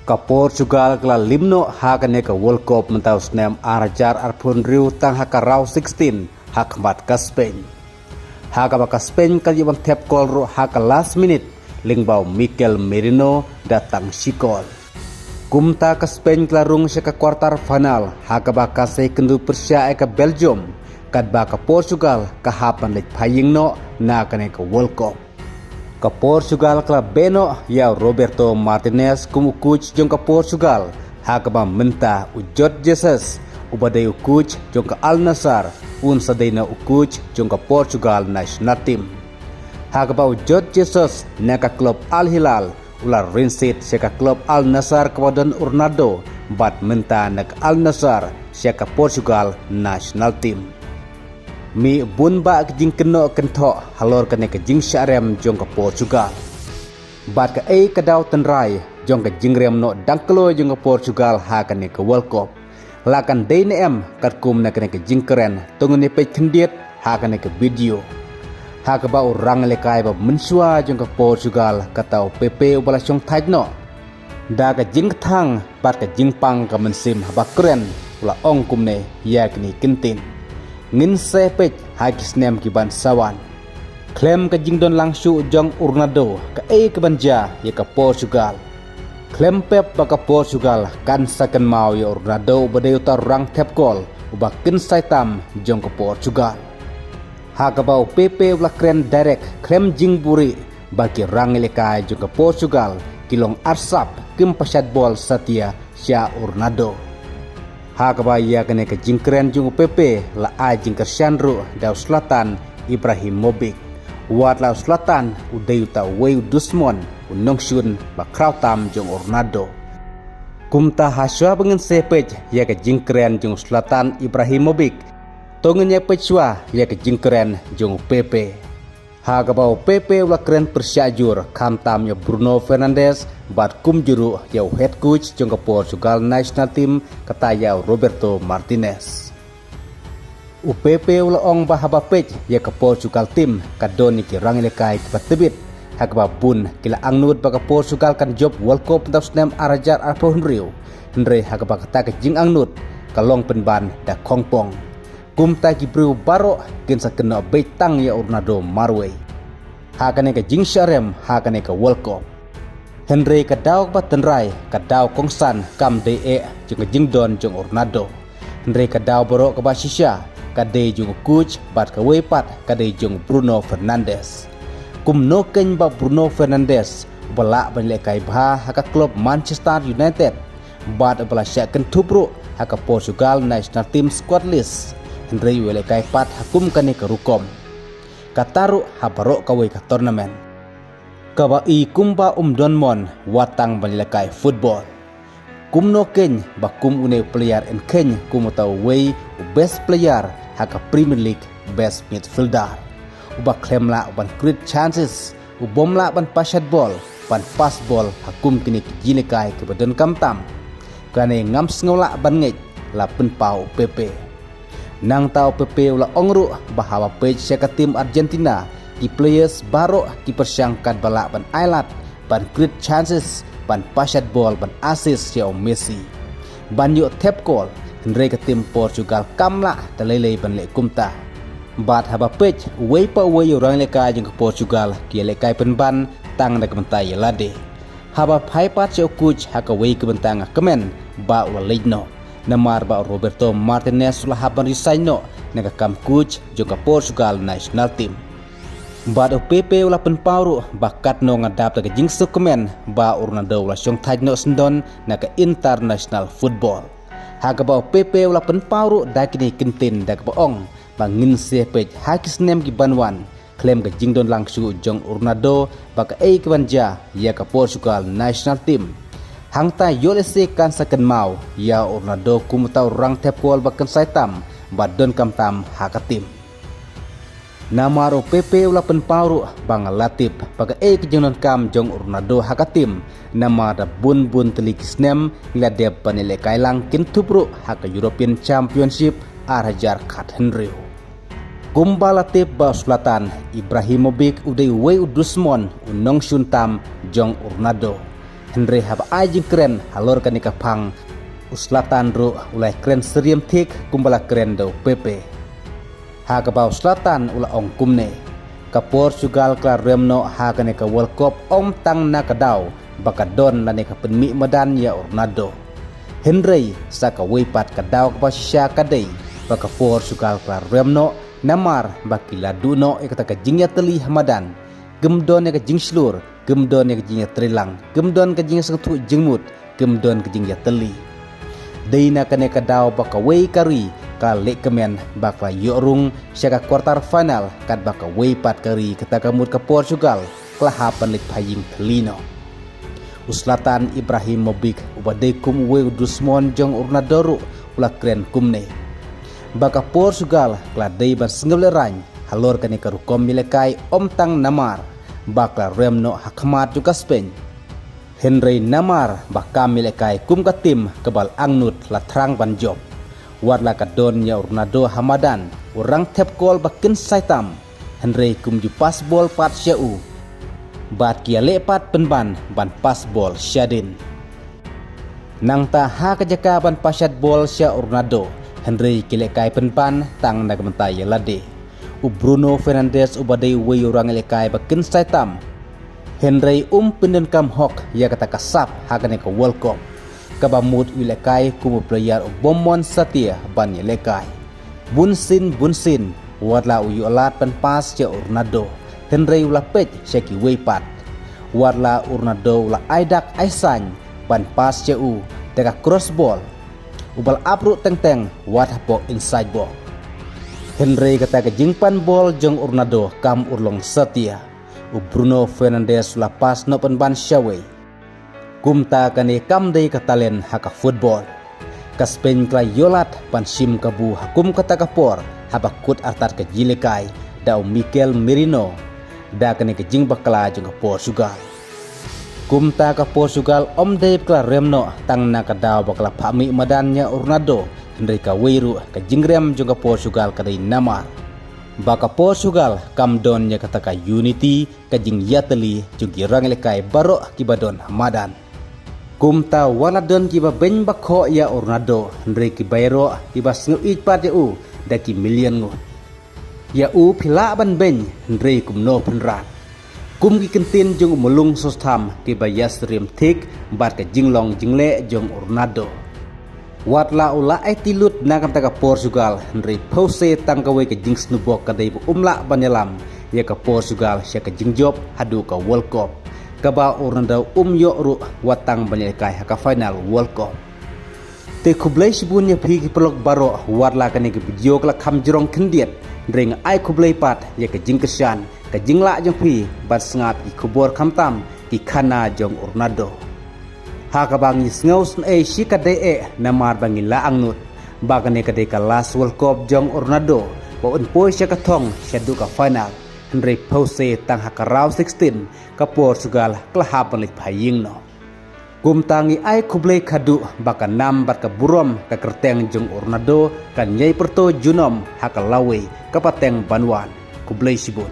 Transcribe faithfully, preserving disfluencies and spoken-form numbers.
Ka Portugal ka la lim noh ha kane ka World Cup mynta u snem ar hajar arphew hynriew tang ha ka round sixteen ha khmat ka Spain. Ha kaba ka Spain ka la ïoh ban thep kol ruh ha ka last minute lyngba u Mikel Merino da tang shi kol. Kumta ka Spain ka la rung sha ka quarter final ha kaba ka sa ïakynduh pyrshah ïa ka Belgium, katba ka Portugal ka hap ban leit phai ïing noh na kane ka World Cup. Ka Portugal ka la beh noh ïa u Roberto Martinez kum u coach jong ka Portugal, ha kaba mynta u Jorge Jesus, uba dei u coach jong ka Al Nassr, un sa dei noh u coach jong ka Portugal national team. Ha kaba u Jorge Jesus na ka club Al Hilal u la rinsit sha ka club Al Nassr kaba don u Ronaldo, bad mynta na ka Al Nassr sha ka Portugal national team. Mih bun bah ka jingkynnoh kynthoh halor kane ka jingshah rem jong ka Portugal. Bad kaei ka daw tynrai jong ka jingrem noh dang kloi jong ka Portugal ha kane ka World Cup. La kan dei ne em katkum na kane ka jingkren, to ngin ïa peit khyndiat ha kane ka video. Ha kaba u rangïalehkai ba mynshuwa jong ka Portugal, kata u Pepe uba la shongthait noh, da ka jingkthang bad ka jingpang ka mynsiem haba kren, u la ong kumne ïa kine ki kyntien: Ngin sa peit ha ki snem ki ban sa wan. Khlem ka jingdon lang shuh jong u Ronaldo, kaei ka ban jia ïa ka Portugal? Khlem pep ba ka Portugal kan sa kynmaw ïa u Ronaldo uba dei uta u rang thep kol uba kynsai tam jong ka Portugal. Ha kaba u Pepe u la kren direct khlem jingbuhrieh ba ki rangïalehkai jong ka Portugal ki long arsap, kim pashat bol satia sha u Ronaldo. Ha kaba ïa kane ka jingkren jong u Pepe la ai jingkyrshan ruh da u Zlatan Ibrahimovic. Wat la u Zlatan u dei uta uwei u dusmon, u nongshun ba khraw tam jong u Ronaldo. Kumta ha shuwa ba ngin sa peit ïa ka jingkren jong u Zlatan Ibrahimovic, to ngin ïa peit shuwa ïa ka jingkren jong u Pepe. Ha kaba u Pepe u la kren pyrshah jur khamtam ïa u Bruno Fernandes bad kumjuh ruh ïa u head coach jong ka Portugal national team, kata ïa u Roberto Martinez. U Pepe u la ong ba haba peit ïa ka Portugal team ka don ïa ki rangïalehkai kiba tbit, ha kaba bun ki la angnud ba ka Portugal kan jop World Cup mynta u snem ar hajar arphew hynriew. Hynrei ha kaba kata ka jingangnud ka long pynban da khongpong. Kumta ki briew baroh kin sa kynnoh beit tang ïa u Ronaldo marwei. Ha kane ka jingshah rem ha kane ka World Cup. Hynrei ka daw kaba tynrai, ka daw kongsan kam dei eh jong ka jingdon jong u Ronaldo. Hynrei ka daw baroh kaba shisha ka dei jong u coach bad kawei pat ka dei jong u Bruno Fernandes. Kumno kein ba u Bruno Fernandes uba lah ban lehkai bha ha ka club Manchester United bad uba la shah kynthup ruh ha ka Portugal national team squad list, hynrei u ïalehkai pat ha kum kane ka rukom, kata ruh ha baroh kawei ka tournament. Kaba i kumba um don mon wat tang ban ïalehkai football. Kumno kein ba kum une u player yn kheiñ kum uta uwei u best player ha ka Premier League, best midfielder, uba khlem lah ban create chances, u bym lah ban pashat bol, ban pass bol ha kum kine ki jingïalehkai kiba donkam tam? Kane ngam sngew lah ban ngeit, la pynpaw u Pepe. Nangta u Pepe u la ong ruh ba haba peit sha ka team Argentina, ki players baroh ki pyrshang katba lah ban ailad, ban create chances, ban pashat bol, ban assist ïa u Messi, ban ïoh thep kol, hynrei ka team Portugal kam lah da lei lei ban leh kumta. Bad haba peit uwei pa uwei u rangïalehkai jong ka Portugal ki ïalehkai pynban tang da ka bynta ïa lade. Haba phai pat sha u coach ha kawei ka bynta nga kmen ba u la leit noh, namar ba u Roberto Martinez u la hap ban resign noh na ka kam coach jong ka Portugal national team. Bad u Pepe u la pynpaw ruh ba katno nga dap da ka jingsngewkmen ba u Ronaldo u la shongthait noh syndon na ka international football. Ha kaba u Pepe u la pynpaw ruh da kine ki kyntien da kaba ong ba ngin sa peit ha ki snem ki ban wan khlem ka jingdon lang shuh jong u Ronaldo ba kaei ka ban jia ïa ka Portugal national team. Hangta ïoh lehse kan sa kynmaw ïa u Ronaldo kum uta u rang thep kol ba kynsai tam, ba donkam tam ha ka team. Namar u Pepe u la pynpaw ruh ba nga la tip ba kaei ka jingdonkam jong u Ronaldo ha ka team, namar da bun bun tylli ki snem ngi la dep ban ïalehkai lang kynthup ruh ha ka European Championship ar hajar khathynriew. Kumba la tip ba u Zlatan Ibrahimovic u dei uwei u dusmon, u nongshun tam jong u Ronaldo. Hynrei haba ai jingkren halor kane ka phang, u Zlatan ruh u la kren syriem thik kumba la kren da u Pepe. Ha kaba u Zlatan u la ong kumne: ka Portugal ka la rem noh ha kane ka World Cup ym tang na ka daw ba ka don lane ka pynmih madan ïa u Ronaldo. Hynrei sa kawei pat ka daw kaba shisha ka dei ba ka Portugal ka la rem noh namar ba ki la duh noh ïa kata ka jingïatylli ha madan. Kim don ïa ka jingshlur, kim don ïa ka jingïatreilang, kim don ka jingsngewthuh jingmut, kim don ka jingïatylli. Dei na kane ka daw ba kawei ka ri ka la lehkmen ba ka la ïoh rung sha ka quarter final, katba kawei pat ka ri, kata ka mut ka Portugal, ka la hap ban leit phai ïing thylli noh. U Zlatan Ibrahimovic, uba dei kum uwei u dusmon jong u Ronaldo ruh, u la kren kumne: ba ka Portugal ka la dei ban sngewlehraiñ halor kane ka rukom ïalehkai ym tang namar ba ka la rem noh ha khmat jong ka Spain. Hynrei namar ba kam ïalehkai kum ka tim kaba la angnud la thrang ban jop. Wat la ka don ïa u Ronaldo ha madan, u rang thep kol ba kynsai tam, hynrei kim ju pass bol pat sha u. Bad ki ïaleh pat pynban ban pass bol shadien. Nangta ha ka jaka ban pass shot bol sha u Ronaldo, hynrei ki lehkai pynban tang na ka bynta ïa lade. U Bruno Fernandes, uba dei uwei u rang ïalehkai ba kynsai tam, hynrei um pyndonkam hok ïa kata ka sap ha kane ka World Cup, kaba mut u ïalehkai kum u player u bym mon satia ban ïalehkai. Bunsien bunsien, wat la u ïoh lad ban pass sha u Ronaldo, hynrei u la peit sha kiwei pat. Wat la u Ronaldo u la ai dak ai saiñ ban pass sha u da ka cross ball, uba la ap ruh teng teng wat hapoh inside box. Hynrei kata ka jingpan bol jong u Ronaldo kam urlong satia. U Bruno Fernandes u la pass noh pynban shawei. Kumta kane kam dei ka talent ha ka football. Ka Spain ka la ïoh lad ban shim kabu ha kum kata ka por haba kut artat ka jingïalehkai da u Mikel Merino da kane ka jingbakla jong ka Portugal. Kumta ka Portugal ym dei ba ka la rem noh tang na ka daw ba ka la phah mih madan ïa u Ronaldo, hynrei kawei ruh ka jingrem jong ka Portugal ka dei namar ba ka Portugal kam don ïa kata ka unity, ka jingïatylli jong ki rang ïalehkai baroh kiba don ha madan. Kumta wat la don kiba beiñ ba khoh ïa u Ronaldo, hynrei ki baroh kiba sngewieit pat ïa u da ki million ngut. Ïa u phi lah ban beiñ, hynrei kumno phin rat? Kum ki kyntien jong u Mulung Sostham kiba ïasyriem thik bad ka jinglong jingleh jong u Ronaldo. Wat la u la aiti lut na ka bynta ka Portugal, hynrei phewse tang kawei ka jingsnubok ka dei ba um lah ban ïalam ïa ka Portugal sha ka jingjop haduh ka World Cup, kaba u Ronaldo um ïoh ruh wat tang ban ïalehkai ha ka final World Cup. Te khublei shibun ïa phi ki paralok baroh, wat la kane ka video ka la kham jrong khyndiat, hynrei nga ai khublei pat ïa ka jingkyrshan, ka jinglah jong phi ban sngap ki khubor, khamtam ki khana jong u Ronaldo. Ha kaba ngi sngew sngewsih ka dei eh namar ba ngi la angnud ba kane ka dei ka last World Cup jong u Ronaldo ba un poi sha ka thong shaduh ka final, hynrei phewse tang ha ka round sixteen ka Portugal ka la hap ban leit phai ïing noh. Kumta ngi ai khublei khadduh ba ka nam bad ka burom ka kyrteng jong u Ronaldo kan ïai pyrto junom ha ka lawei ka pateng ban wan. Khublei shibun.